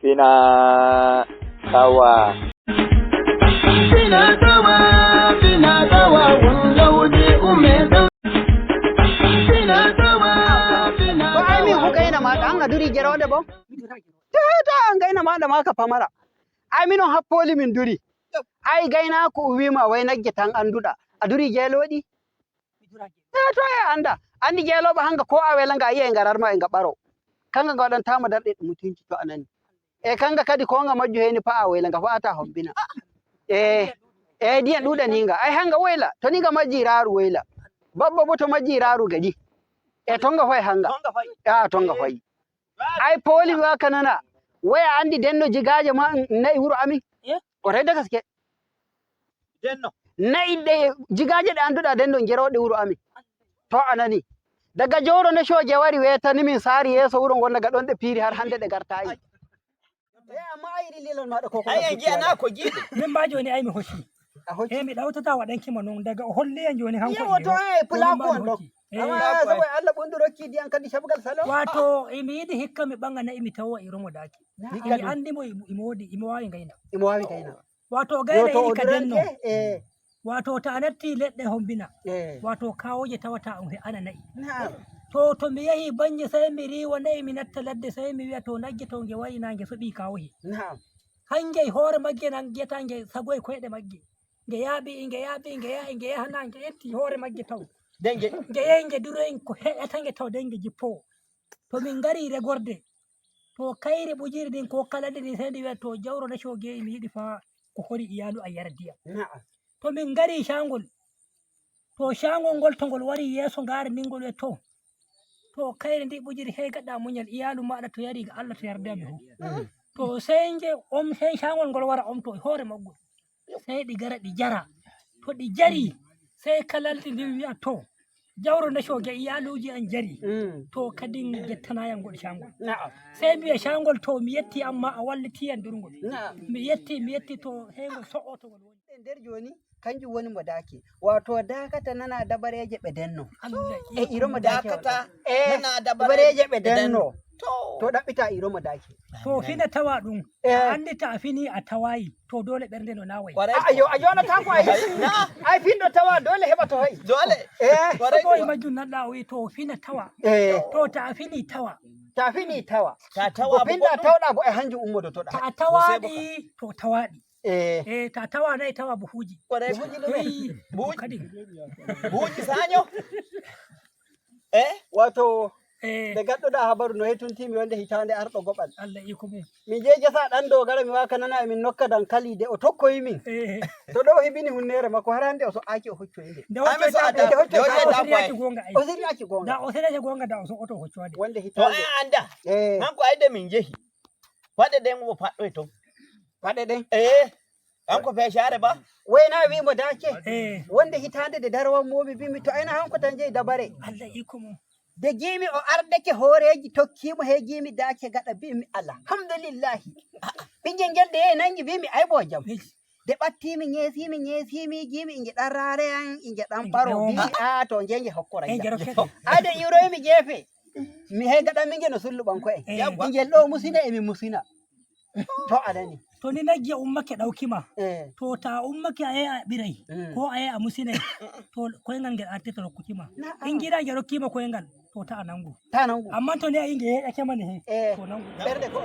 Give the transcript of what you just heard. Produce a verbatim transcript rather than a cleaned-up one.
Fina tawa. Fina tawa, fina tawa, won lawdi ume ɗon. Fina tawa, fina tawa. To ay min hu gayna maɗa, an a duri jeroode bo? Tata, an gayna maɗa ma ka pamara. Ay min on happooli min duri. Ay gaynaako o wiima way nagge tan annduɗa. A duri jeelooɗi? E to e annda. Anndi jeelooɓe hannga ko a wela nga yi'a e nga rarma e nga ɓaro. Kanga nga waɗantaama darɗe ɗum mutunci to a nani. E kanga kadi ko nga majju heni fa'a wela nga fa'ata hombina. E e diyan ɗuɗani nga. Ay hannga wela. To ni nga majji raaru wela. Babba bo to majji raaru gadi. E tonga fay hannga. A tonga fay. Ay pooli mi waka nana. Waya anndi denno jigaaje ma na'i wuro amin. O rey da gaske. Denno. Na'i ɗe jigaaje ɗe annduɗa denno jerooɗe wuro amin. To a nani. Daga jowro ne cooje wari wetani min saari yeeso wuro ngon daga ɗon ɗe piiri har hannde ɗe gartayi. E amma a yiɗi lilal maɗa ko ko. Ay en gi'ana ko giɗi. Min ma jooni ay mi hocci. A hocci. E mi ɗawtata waɗanki mo non daga o holli en jooni hanko. Yewo to ay pulaku on ɗo. Amma saboda Allah ɓundu rokki diyan kadi cabgal salo. Wato e mi yiɗi hikka mi ɓanga na'i mi tawa iro mo daki. Mi anndi mo imo wodi imo wawi ngayna. Imo wawi ngayna. Wato gayna yiɗi ka denno. Wato ta natti leɗɗe hombina. Wato kawoje tawata on he ana na'i. To to mi yahi banje sai mi riwa na'i mi natta ladde sai mi wi'a to nagge to nge wayi na nge soɓi kawohi. Hange hoore magge nan geta nge sagoy koyɗe magge. Nge yaaɓi nge yaaɓi nge yahi nge yahana nge etti hoore magge taw. Nge yehi nge duroyi ko heƴata nge taw den nge jippowo. To min ngari regorde to kayri ɓujiri ɗin ko kalade ɗin sey ndi wi'a to jawro na cogeyi mi yiɗi fa ko hori iyalu a yara diyam. To min ngari cangol to cangol ngol to ngol wari yeeso ngari ndingol wi'a to to kayri ndi ɓujiri hey gaɗa muñal iyalu maɗa to yari ga Allah to yardami ho. To sey nge om sey cangol ngol wara omto hoore maggol. Sey ɗi gara ɗi jara. To ɗi jari sey kalaldi ndin wi'a to jawro nde coge iyaluuji an jari. To kadin jettanayam ngol cangol. Sey mbi'a cangol to mi yetti amma a walliti yam durngol. Mi yetti mi yetti to heyngol so'oto ngol woni. E nder jooni kanjum woni mo daaki wato dakata nana dabareeje ɓe denno. E iro mo daaki dakata nana dabareeje ɓe denno. To ɗaɓɓita iro mo daaki. To fina tawa ɗum a anndi ta a fini a tawayi to dole ɓernde no naway. Ayo a yonata ko ay ay finɗo tawa dole heɓa to hay dole. Saboyi majjum nanɗa o wi to fina tawa to ta a fini tawa. Ta fini tawa. Ta tawa ko finɗa tawɗa ko e hanjum ummodotoɗa. Ta tawaɗi to tawaɗi. E ta tawa nayi tawa buhuji. Buhuji ɗume? Buhuji kadi. Buhuji saño. E wato nde gaɗɗoɗa habaru no hetuntimi wonde hitande arɗo goɓal. Allah iko mum. Mi jehi gesa ɗan dogara mi waka nana emin nokka dankali de o tokkoyi min. To ɗo o heɓini hunnere makko har hande o so'aki o hoccoyi nde. Nde hoccoyta ko o siriyaki gonga ay. O siriyaki gonga. Da o siriyaki gonga da o so'oto o hoccode. Wonde hitande. To e anda. Hanko ayde min jehi. Paɗe ɗen o paɗɗoy ton. Paɗe ɗen. Ee. Kanko feecaare ba. Wayna wimo daake. Wonde hitaande nde darowammomi bimi to ayna hanko tan jeyi dabare. Allah iko mo. De gimi o ardake hooreeji tokkimo he gimi daake gaɗa bimi alhamdulillahi. Ɓingel ngel de yehi nangi bimi ay bo jam. De ɓattimi ñeesimi ñeesimi gimi inge ɗan raare an inge ɗan ɓaro bimi a to nge nge hokkora jam. Ade iroymi geefe. Mi hay gaɗanmi nge no sulluɓanko'en. Ingel ɗo musina e mi musina. To a nani. To ni nagge ummake ɗawki ma. To ta ummake a yehi a ɓiray ko a yehi a musinay. To koyngal ngel artete rokkuki ma. Ingiɗa ngel rokki ma koyngal to ta a nangu. Ta nangu. Amma to ni a inge yeɗake ma ne he. To nangu. Ɓerɗe ko